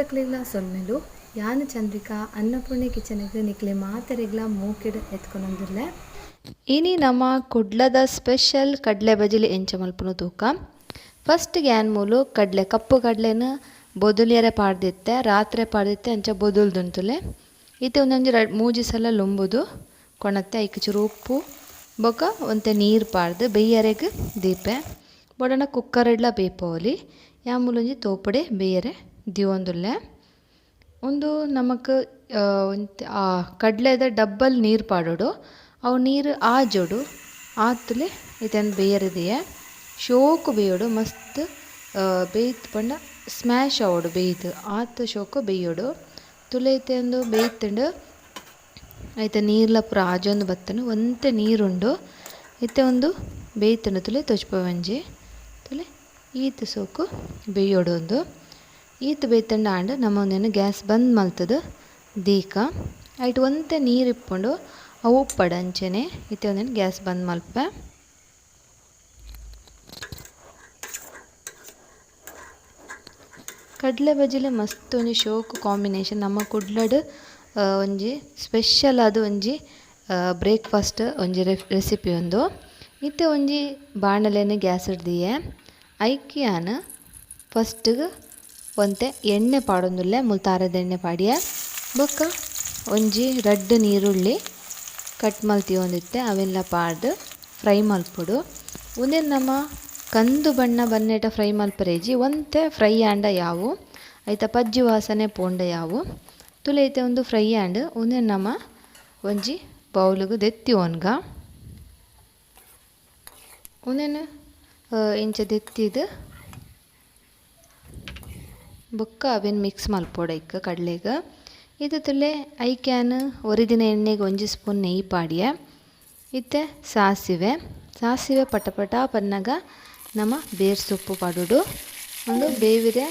ಮಾತಕ್ಲೆಗ್ಲ ಸೊಲ್ಮೆಲು. ಯಾನ್ ಚಂದ್ರಿಕಾ ಅನ್ನಪೂರ್ಣೆ ಕಿಚನ್ಗ್ ನಿಕ್ಲೆ ಮಾತೆರೆಗ್ಲ ಮೋಕೆಡ್ ಎತ್ಕೊನೊಂದುಲ್ಲೆ. ಇನಿ ನಮ ಕುಡ್ಲದ ಸ್ಪೆಷಲ್ ಕಡ್ಲೆ ಬಜಿಲ್ ಎಂಚ ಮಲ್ಪುನು ತೂಕ. ಫಸ್ಟ್ ಯಾನ್ ಮೂಲು ಕಡ್ಲೆ ಕಪ್ಪು ಕಡ್ಲೆನ್ ಬೊದುಲಿಯರೆ ಪಾಡ್ದಿತ್ತೆ, ರಾತ್ರೆ ಪಾಡ್ದಿತ್ತೆ, ಅಂಚ ಬೊದುಲ್ದುಂತುಲೆ. ಇತ್ತೆ ಒಂದೊಂಜಿ ರಡ್ ಮೂಜಿ ಸಲ ಲುಂಬುದು ಕೊಣತ್ತೆ ಐಕ್ ಚೂರು ಉಪ್ಪು ಬೊಕ ಒಂತೆ ನೀರು ಪಾಡ್ದು ಬೇಯರೆಗ್ ದೀಪೆ. ಬೊಡಣ ಕುಕ್ಕರ್ಡ್ಲ ಬೇಯ್ಪವೊಲಿ. ಯಾನ್ ಮೂಲೊಂಜಿ ತೋಪುಡೆ ಬೇಯರೆ ದೀವೊಂದುಲ್ಲೆ. ಉಂದು ನಮಕ್ ಒಂತೆ ಕಡ್ಲೆದ ಡಬ್ಬಲ್ ನೀರು ಪಾಡೊಡು, ಅವು ನೀರು ಆಜೊಡು, ಆತುಲೆ ಇತೆನ್ ಬೇಯರೆ ದೀಯೆ. ಶೋಕು ಬೇಯೋಡು, ಮಸ್ತ್ ಬೇಯ್ತ್ ಪಂಡ ಸ್ಮ್ಯಾಶ್ ಆವೊಡು ಬೇಯ್ದು, ಆತ್ ಶೋಕು ಬೇಯೋಡು. ತುಲೆ ಇತ್ತೆ ಉಂದು ಬೇಯ್ತುಂಡು, ಐತ ನೀರ್ಲ ಪೂರ ಆಜೊಂದು ಬತ್ತುಂಡು, ಒಂತೆ ನೀರುಂಡು. ಇತ್ತೆ ಉಂದು ಬೇಯ್ತುಂಡು ತುಲೆ ತೊಜ್ಪ ಒಂಜಿ ತುಲೆ ಈತ್ ಸೋಕು ಬೇಯೋಡು. ಉಂದು ಈತ್ ಬೇಯ್ತುಂಡು ಆಂಡ್ ನಮ ಉಂದೆನ್ ಗ್ಯಾಸ್ ಬಂದ್ ಮಲ್ತುದು ದೀಕ. ಐಟ್ ಒಂತೆ ನೀರು ಇಪ್ಪುಂಡು, ಅವು ಉಪ್ಪಡ್ ಅಂಚೆನೆ. ಇತ್ತೆ ಉಂದೆನ್ ಗ್ಯಾಸ್ ಬಂದ್ ಮಲ್ಪೆ. ಕಡ್ಲೆ ಬಜಿಲ್ ಮಸ್ತ್ ಒಂಜಿ ಶೋಕು ಕಾಂಬಿನೇಷನ್. ನಮ್ಮ ಕುಡ್ಲಡ್ ಒಂಜಿ ಸ್ಪೆಷಲ್ ಆದ್ ಒಂಜಿ ಬ್ರೇಕ್ಫಾಸ್ಟ್ ಒಂಜಿ ರೆಸಿಪಿ ಉಂದು. ಇತ್ತೆ ಒಂಜಿ ಬಾಣಲೆನ್ ಗ್ಯಾಸ್ ದೀಯೆ. ಐಕ್ ಯಾನ್ ಫಸ್ಟ್ಗ್ ಒಂತೆ ಎಣ್ಣೆ ಪಾಡೊಂದುಲ್ಲೆ, ಮೂಲು ತಾರೆದ ಎಣ್ಣೆ ಪಾಡಿಯೆ. ಬೊಕ್ಕ ಒಂಜಿ ರಡ್ಡ್ ನೀರುಳ್ಳಿ ಕಟ್ ಮಲ್ತಿಯೊಂದಿತ್ತೆ, ಅವೆನ್ಲ ಪಾಡ್ದ್ ಫ್ರೈ ಮಲ್ಪೊಡು. ಉಂದೆನ್ ನಮ ಕಂದು ಬಣ್ಣ ಬನ್ನೇಟ ಫ್ರೈ ಮಲ್ಪರೇಜಿ, ಒಂತೆ ಫ್ರೈ ಆಂಡ ಯಾವು, ಐತ ಪಜ್ಜಿ ವಾಸನೆ ಪೋಂಡ ಯಾವು. ತುಲೆ ಐತೆ ಒಂದು ಫ್ರೈ ಆಂಡ್ ಉಂದೆನ್ ನಮ ಒಂಜಿ ಬೌಲುಗು ದೆತ್ತಿ ಒನ್ಗ. ಉಂದೆನ್ ಇಂಚ ದೆತ್ತಿದ್ ಬೊಕ್ಕ ಅವೆನ್ ಮಿಕ್ಸ್ ಮಲ್ಪೊಡು ಐಕ್ ಕಡ್ಲೆಗ್. ಇತ್ತೆ ತುಲೆ ಐಕ್ ಯಾನ್ ಒರಿದಿನ ಎಣ್ಣೆಗ್ ಒಂಜಿ ಸ್ಪೂನ್ ನೆಯ್ಯಿ ಪಾಡಿಯೆ. ಇತ್ತೆ ಸಾಸಿವೆ, ಸಾಸಿವೆ ಪಟ ಪಟ ಪನ್ನಗ ನಮ ಬೇರ್ ಸೊಪ್ಪು ಪಾಡೊಡು. ಉಂದು ಬೇವಿರೆ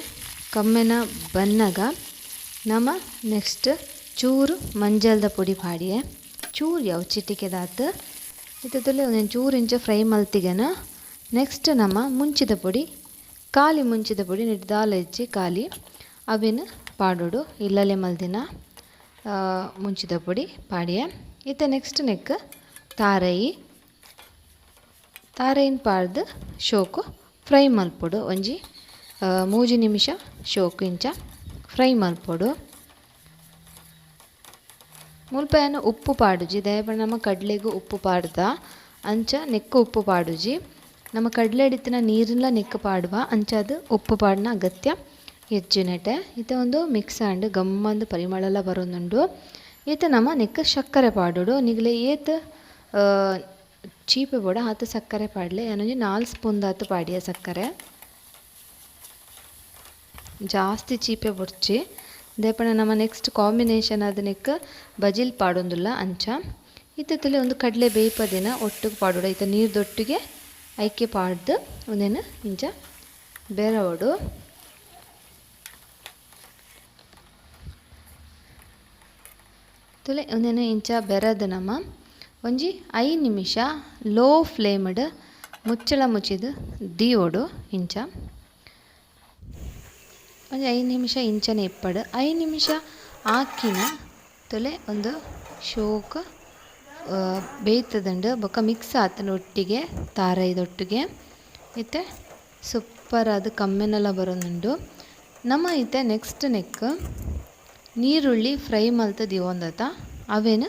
ಕಮ್ಮೆನ ಬನ್ನಗ ನಮ ನೆಕ್ಸ್ಟ್ ಚೂರು ಮಂಜಲ್ದ ಪೊಡಿ ಪಾಡಿಯೆ, ಚೂರು ಯಾವು ಚಿಟಿಕೆದಾತ್. ಇತ್ತೆ ತುಲೆ ಒಂದೊಂದು ಚೂರು ಇಂಚ ಫ್ರೈ ಮಲ್ತಿಗೆನ ನೆಕ್ಸ್ಟ್ ನಮ ಮುಂಚಿದ ಪೊಡಿ, ಖಾಲಿ ಮುಂಚಿದ ಪೊಡಿ ನೆಟ್ ದಾಲ ಇಜ್ಜಿ ಖಾಲಿ, ಅವೆನ್ ಪಾಡೊಡು. ಇಲ್ಲಲೆ ಮಲ್ದಿನ ಮುಂಚಿದ ಪೊಡಿ ಪಾಡಿಯೆ. ಇತ್ತೆ ನೆಕ್ಸ್ಟ್ ನೆಕ್ ತಾರಯಿ, ತಾರಯಿನ್ ಪಾಡ್ದು ಶೋಕು ಫ್ರೈ ಮಲ್ಪೊಡು. ಒಂಜಿ ಮೂಜಿ ನಿಮಿಷ ಶೋಕು ಇಂಚ ಫ್ರೈ ಮಲ್ಪೊಡು. ಮುಲ್ಪ ಯಾನ್ ಉಪ್ಪು ಪಾಡುಜಿ, ದಯಪಂಡ ನಮ ಕಡ್ಲೆಗ್ ಉಪ್ಪು ಪಾಡ್ದ ಅಂಚ ನೆಕ್ಕು ಉಪ್ಪು ಪಾಡುಜಿ. ನಮ ಕಡ್ಲೆಡಿತ್ತಿನ ನೀರ್ಲ ನೆಕ್ಕು ಪಾಡುವ, ಅಂಚಾದ್ ಉಪ್ಪು ಪಾಡ್ನ ಅಗತ್ಯ ಹೆಚ್ಚಿನೆಟೆ. ಇತ್ತೆ ಒಂದು ಮಿಕ್ಸ್ ಆಂಡ್ ಗಮ್ಮಂದು ಪರಿಮಳಲ ಬರೊಂದುಂಡು. ಇತ್ತೆ ನಮ ನೆಕ್ಕು ಸಕ್ಕರೆ ಪಾಡೊಡು. ನಿಗಲೆ ಏತ್ ಚೀಪೆ ಬೋಡ ಆತ್ ಸಕ್ಕರೆ ಪಾಡ್ಲೆ. ಯಾನೊಂಜಿ 4 ಸ್ಪೂನ್ ದಾತ್ ಪಾಡಿಯ ಸಕ್ಕರೆ, ಜಾಸ್ತಿ ಚೀಪೆ ಬೊಡ್ಚಿ. ದೇಪಣ ನಮ್ಮ ನೆಕ್ಸ್ಟ್ ಕಾಂಬಿನೇಷನ್ ಆದ್ ನೆಕ್ ಬಜಿಲ್ ಪಾಡೊಂದುಲ್ಲ ಅಂಚ. ಇತ್ತೆ ತುಲೆ ಒಂದು ಕಡ್ಲೆ ಬೇಯ್ಪದಿನ ಒಟ್ಟುಗು ಪಾಡೊಡು. ಇತ್ತೆ ನೀರ್ದೊಟ್ಟಿಗೆ ಐಕೆ ಪಾಡ್ದು ಉಂದೆನ್ ಇಂಚ ಬೆರವೊಡು. ತುಲೆ ಉಂದೆನ್ ಇಂಚ ಬೆರದ್ ನಮ ಒಂಜಿ 5 ನಿಮಿಷ ಲೋ ಫ್ಲೇಮ್ಡ್ ಮುಚ್ಚಳ ಮುಚ್ಚಿದ್ ದೀವೊಡು. ಇಂಚ ಒಂಜಿ 5 ನಿಮಿಷ ಇಂಚನೆ ಇಪ್ಪಡು. 5 ನಿಮಿಷ ಆಕಿನ ತುಲೆ ಒಂದು ಶೋಕ್ ಬೇಯ್ತದುಂಡು ಬೊಕ್ಕ ಮಿಕ್ಸ್ ಆತುಂಡು ಒಟ್ಟಿಗೆ ತಾರೈದೊಟ್ಟಿಗೆ. ಇತ್ತೆ ಸೂಪರ್ ಆದ್ ಕಮ್ಮೆನಲ ಬರೊಂದುಂಡು. ನಮ ಇತ್ತೆ ನೆಕ್ಸ್ಟ್ ನೆಕ್ ನೀರುಳ್ಳಿ ಫ್ರೈ ಮಲ್ತ್ ದೀವೊಂದತ, ಅವೆನ್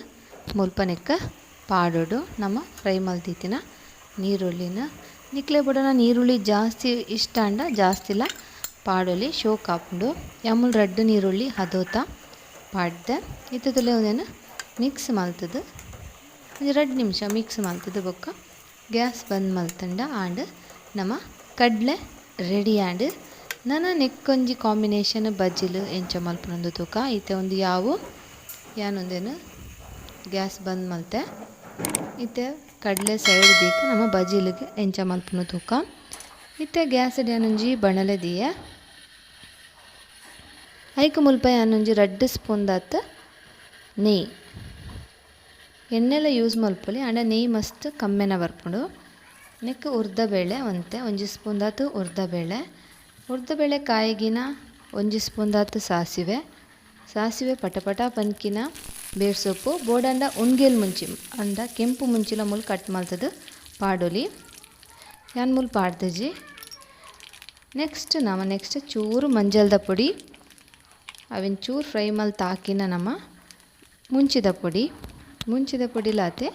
ಮುಲ್ಪ ನೆಕ್ ಪಾಡೊಡು. ನಮ ಫ್ರೈ ಮಲ್ತಿತ್ತಿನ ನೀರುಳ್ಳಿನ ನಿಕ್ಲೆ ಬೊಡನ ನೀರುಳ್ಳಿ ಜಾಸ್ತಿ ಇಷ್ಟ ಆಂಡ ಜಾಸ್ತಿಲ ಪಾಡೊಲಿ, ಶೋಕ್ ಆಪುಂಡು. ಯಾಮುಲ್ ರಡ್ಡ್ ನೀರುಳ್ಳಿ ಹದೋತ ಪಾಡ್ದೆ. ಇತ್ತೆ ತುಲೆ ಉಂದೆನ್ ಮಿಕ್ಸ್ ಮಲ್ತುದು ಒಂಜಿ 2 ನಿಮಿಷ ಮಿಕ್ಸ್ ಮಲ್ತುದು ಬೊಕ್ಕ ಗ್ಯಾಸ್ ಬಂದ್ ಮಲ್ತುಂಡ ಆಂಡ್ ನಮ ಕಡ್ಲೆ ರೆಡಿ ಆಂಡ್. ನನ ನೆಕ್ಕೊಂಜಿ ಕಾಂಬಿನೇಷನ್ ಬಜ್ಜಿಲು ಎಂಚ ಮಲ್ಪುನಂದು ತೂಕ. ಇತ್ತೆ ಒಂದು ಯಾವು ಯಾನೊಂದೆನ್ ಗ್ಯಾಸ್ ಬಂದ್ ಮಲ್ತೆ. ಇತ್ತೆ ಕಡ್ಲೆ ಸೈಡ್ ದೀಕ ನಮ ಬಜಿಲಿಗೆ ಎಂಚ ಮಲ್ಪುನು ತೂಕ. ಇತ್ತೆ ಗ್ಯಾಸ್ ಯಾನೊಂಜಿ ಬಣಲೆ ದೀಯೆ. ಐಕ್ ಮುಲ್ಪ ಯಾನೊಂಜಿ 2 ಸ್ಪೂನ್ ದಾತ್ ನೆಯ್ಯಿ, ಎಣ್ಣೆಲ ಯೂಸ್ ಮಲ್ಪೊಲಿ ಆಂಡ ನೆಯ್ಯಿ ಮಸ್ತ್ ಕಮ್ಮೆನ ಬರ್ಪುಂಡು. ನೆಕ್ ಉರ್ದ ಬೇಳೆ ಒಂತೆ ಒಂಜಿ ಸ್ಪೂನ್ ದಾತ್ ಉರ್ದ ಬೇಳೆ, ಉರ್ದ ಬೇಳೆ ಕಾಯಿಗಿನ ಒಂಜಿ ಸ್ಪೂನ್ದಾತ್ ಸಾಸಿವೆ. ಸಾಸಿವೆ ಪಟ ಪಟ ಪನ್ಕಿನ ಬೇರ್ ಸೊಪ್ಪು ಬೋಡಂಡ ಉಣ್ಗೆಲ್ ಮುಂಚಿ ಅಂಡ ಕೆಂಪು ಮುಂಚಿಲ ಮೂಲು ಕಟ್ ಮಲ್ತುದು ಪಾಡೊಲಿ. ಯಾನ್ ಮೂಲು ಪಾಡ್ದಿಜಿ. ನೆಕ್ಸ್ಟ್ ನಮ ನೆಕ್ಸ್ಟ್ ಚೂರು ಮಂಜಲ್ದ ಪೊಡಿ, ಅವೆನ್ ಚೂರು ಫ್ರೈ ಮಲ್ತ್ ಹಾಕಿನ ನಮ ಮುಂಚಿದ ಪೊಡಿ, ಮುಂಚಿದ ಪೊಡಿಲಾತೆ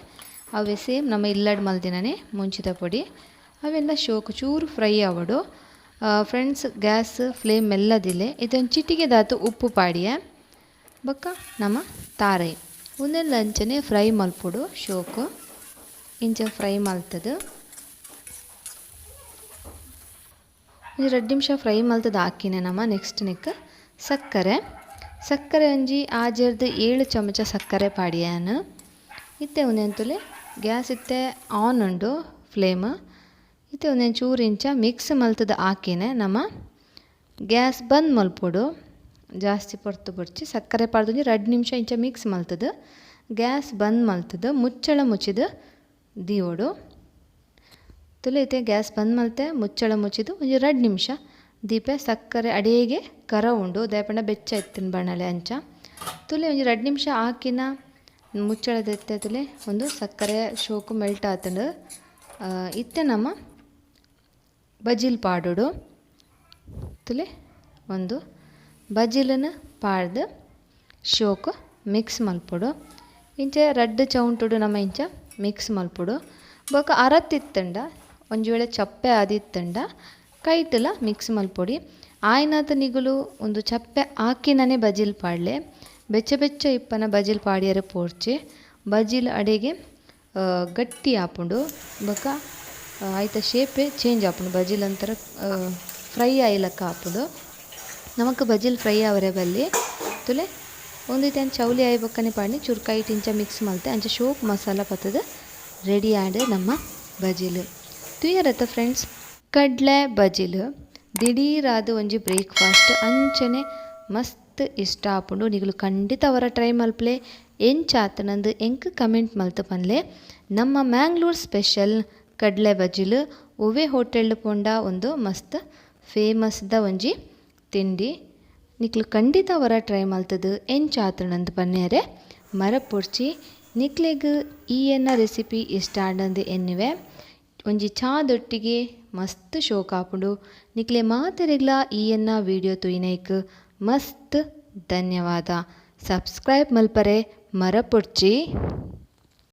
ಅವೆ ಸೇಮ್ ನಮ್ಮ ಇಲ್ಲಡ್ ಮಲ್ದಿನನೆ ಮುಂಚಿದ ಪೊಡಿ. ಅವೆಲ್ಲ ಶೋಕು ಚೂರು ಫ್ರೈ ಆವೊಡು. ಫ್ರೆಂಡ್ಸ್, ಗ್ಯಾಸ್ ಫ್ಲೇಮ್ ಮೆಲ್ಲದಿಲೆ. ಇದೊಂದು ಚಿಟಿಕೆ ದಾತು ಉಪ್ಪು ಪಾಡಿಯ ಬೊಕ್ಕ ನಮ ತಾರೈ ಉಂದೆನ್ ಅಂಚನೆ ಫ್ರೈ ಮಲ್ಪೊಡು. ಶೋಕು ಇಂಚ ಫ್ರೈ ಮಲ್ತದು ಒಂಜಿ 2 ನಿಮಿಷ ಫ್ರೈ ಮಲ್ತದು ಹಾಕಿನ ನಮ ನೆಕ್ಸ್ಟ್ ನೆಕ್ ಸಕ್ಕರೆ. ಸಕ್ಕರೆ ಒಂಜಿ ಆಜೆರ್ದ್ 7 ಚಮಚ ಸಕ್ಕರೆ ಪಾಡಿಯಾನ್. ಇತ್ತೆ ಉಂದೆನ್ ಗ್ಯಾಸ್ ಇತ್ತೆ ಆನ್ ಉಂಡು ಫ್ಲೇಮ್. ಇತ್ತೆ ಉಂದೆನ್ ಚೂರು ಇಂಚ ಮಿಕ್ಸ್ ಮಲ್ತದು ಹಾಕಿನೆ ನಮ ಗ್ಯಾಸ್ ಬಂದ್ ಮಲ್ಪೊಡು. ಜಾಸ್ತಿ ಪೊರ್ತು ಬೊಡ್ಚಿ. ಸಕ್ಕರೆ ಪಾಡ್ದು ಒಂಜಿ 2 ನಿಮಿಷ ಇಂಚ ಮಿಕ್ಸ್ ಮಲ್ತದು ಗ್ಯಾಸ್ ಬಂದ್ ಮಲ್ತದು ಮುಚ್ಚಳ ಮುಚ್ಚಿದು ದೀವೊಡು. ತುಲೆ ಇತ್ತೆ ಗ್ಯಾಸ್ ಬಂದ್ ಮಲ್ತೆ ಮುಚ್ಚಳ ಮುಚ್ಚಿದು ಒಂಜಿ 2 ನಿಮಿಷ ದೀಪೆ. ಸಕ್ಕರೆ ಅಡೇಗೆ ಕರ ಉಂಡು ದಾಯೆಪಂಡ ಬೆಚ್ಚ ಇತ್ತಿನ ಬಣ್ಣಲೆ ಅಂಚ. ತುಲೆ ಒಂಜಿ 2 ನಿಮಿಷ ಹಾಕಿನ ಮುಚ್ಚಳ ದೆತ್ತೆ ತುಲೆ ಒಂದು ಸಕ್ಕರೆ ಶೋಕು ಮೆಲ್ಟ್ ಆತುಂಡು. ಇತ್ತೆ ನಮ ಬಜಿಲ್ ಪಾಡೊಡು. ತುಲೆ ಒಂದು ಬಜಿಲನ್ನು ಪಾಡ್ದು ಶೋಕು ಮಿಕ್ಸ್ ಮಲ್ಪೊಡು. ಇಂಚ 2 ಚೌಂಟುಡು ನಮ ಇಂಚ ಮಿಕ್ಸ್ ಮಲ್ಪೊಡು. ಬೊಕ ಅರತ್ತಿತ್ತುಂಡ ಒಂಜಿ ವೇಳೆ ಚಪ್ಪೆ ಆದಿತ್ತುಂಡ ಕೈಟುಲ ಮಿಕ್ಸ್ ಮಲ್ಪೊಡಿ. ಆಯ್ನಾತ ನಿಗುಲು ಒಂದು ಚಪ್ಪೆ ಆಕಿನನೆ ಬಜಿಲ್ ಪಾಡ್ಲೆ. ಬೆಚ್ಚ ಬೆಚ್ಚ ಇಪ್ಪನ ಬಜಿಲ್ ಪಾಡಿಯರೆ ಪೋರ್ಚೆ. ಬಜಿಲ್ ಅಡೆಗೆ ಗಟ್ಟಿ ಆಪುಂಡು. ಬೊಕ ಐತ ಶೇಪೆ ಚೇಂಜ್ ಆಪುಂಡು. ಬಜಿಲ್ ಅಂತರ ಫ್ರೈ ಆಯಿಲಕ್ಕ ಆಪುಂಡು. ನಮಕ್ ಬಜಿಲ್ ಫ್ರೈ ಆವರೆ ಬಲ್ಲಿ. ತುಲೆ ಒಂದಿತ್ತೆ ಚೌಲಿ ಆಯಿ ಬೊಕ್ಕನೆ ಪಾಡ್ನಿ ಚೂರು ಕೈಟ್ ಇಂಚ ಮಿಕ್ಸ್ ಮಲ್ತೆ ಅಂಚ ಶೋಕ್ ಮಸಾಲ ಪತ್ತುದು ರೆಡಿ ಆಂಡ್ ನಮ್ಮ ಬಜಿಲ್. ತೂಯರತ್ತ ಫ್ರೆಂಡ್ಸ್, ಕಡ್ಲೆ ಬಜಿಲ್ ದಿಢೀರಾದ್ ಒಂಜಿ ಬ್ರೇಕ್ಫಾಸ್ಟ್ ಅಂಚನೆ ಮಸ್ತ್ ಇಷ್ಟ ಆಪುಂಡು. ನಿಗುಲು ಖಂಡಿತ ಅವರ ಟ್ರೈ ಮಲ್ಪಲೆ. ಎಂಚಾತನಂದು ಎಂಕ್ ಕಮೆಂಟ್ ಮಲ್ತ್ ಪನ್ಲೆ. ನಮ್ಮ ಮ್ಯಾಂಗ್ಳೂರ್ ಸ್ಪೆಷಲ್ ಕಡ್ಲೆ ಬಜಿಲ್ ಒವ್ವೆ ಹೋಟೆಲ್ ಪೋಂಡ ಒಂದು ಮಸ್ತ್ ಫೇಮಸ್ ದ ಒಂಜಿ ತಿಂಡಿ. ನಿಕ್ಲು ಖಂಡಿತ ಅವರ ಟ್ರೈ ಮಲ್ತದು ಎಂಚಾತನಂದು ಪನ್ನೆರೆ ಮರಪೊಡ್ಚಿ. ನಿಕ್ಲೆಗ್ ಈ ಎನ್ನ ರೆಸಿಪಿ ಇಷ್ಟ ಆಂಡಂದು ಎನ್ನಿವೆ. ಒಂಜಿ ಚಾದೊಟ್ಟಿಗೆ ಮಸ್ತ್ ಶೋಕ್ ಆಪುಂಡು. ನಿಕ್ಲೆ ಮಾತೆರೆಗ್ಲಾ ಈ ಎನ್ನ ವಿಡಿಯೋ ತೂಯಿನೈಕ್ ಮಸ್ತ್ ಧನ್ಯವಾದ. ಸಬ್ಸ್ಕ್ರೈಬ್ ಮಲ್ಪರೆ ಮರಪೊಡ್ಚಿ.